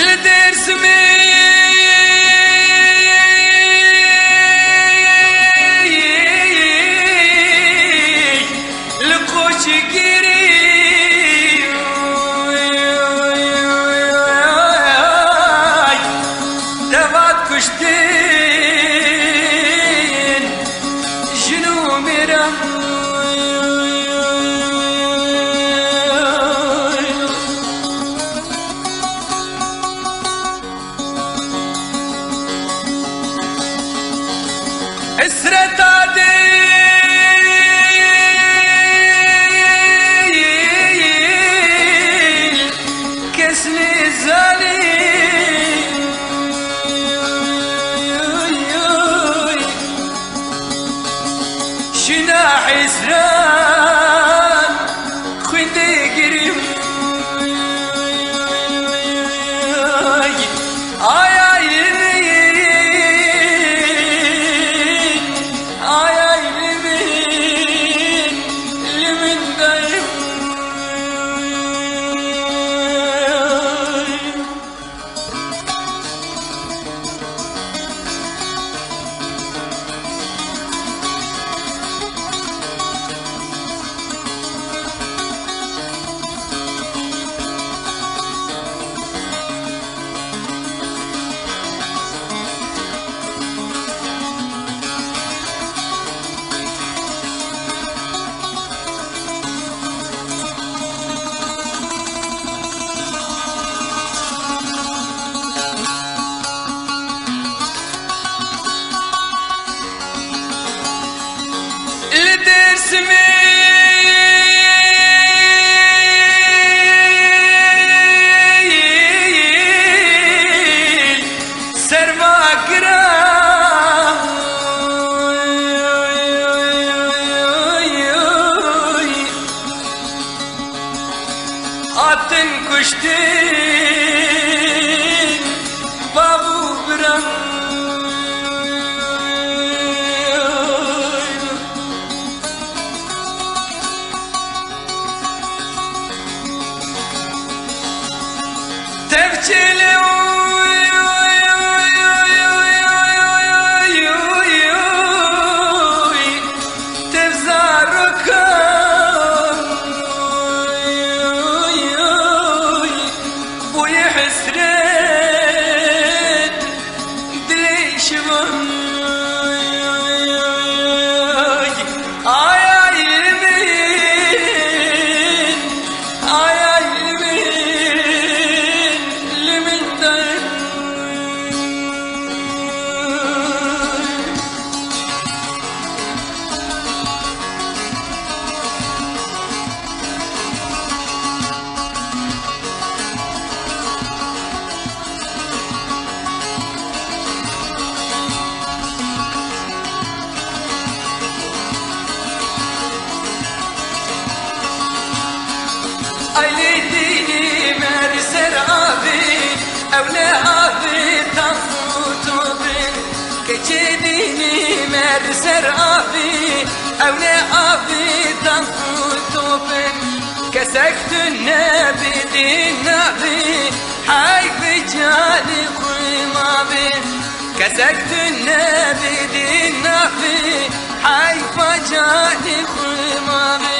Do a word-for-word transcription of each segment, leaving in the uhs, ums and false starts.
Li Dêrsimê, li Qoçgirî, devat kuştin jin û mêran. Hesreta dil kes nizanî. Şina hesran xwîn digirim. Ay, ay, ay, ay, ay, li min, li min dayim. Li Dêrsimê serva giran. Hatin kuştin bav û biran. Tev çêlê, tev zarokan, bûye hesret dilê şivan. Ay, ay, li min, ay, ay, li min, li min dayim. Ay lê dînî me li ser avê, ew ne avê tax û top in. Keçê dînî me li ser avê, ew ne avê tax û top in. Kesek tune bidî navê, heyf canê xwe mavê. Kesek tune bidî navê, heyfa canê xwe mavê.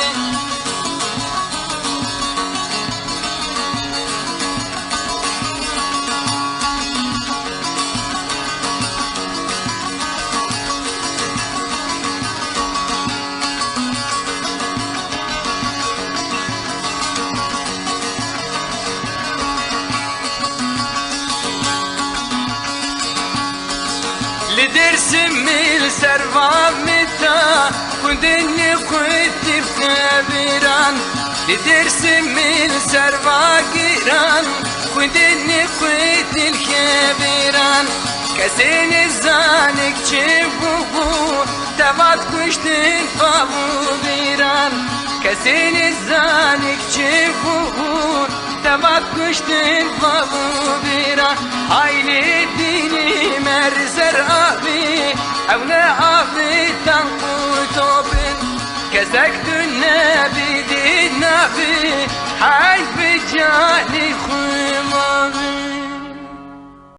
Dêrsimî li ser va mita, xwendinê xwe dîl xeviran. Li Dêrsimî li ser va giran, xwendinê xwe dîl xeviran. Kesê nêzanik çi bûbû, tevat kuştin va bû bîran. Kesê nêzanik çi bûbû, tevat kuştin va bû bîran. Haylê dînî me li ser avî, ew ne avî tank û top in. Kesek tu nebî dî nabî, heyf bi canî xwe mavî.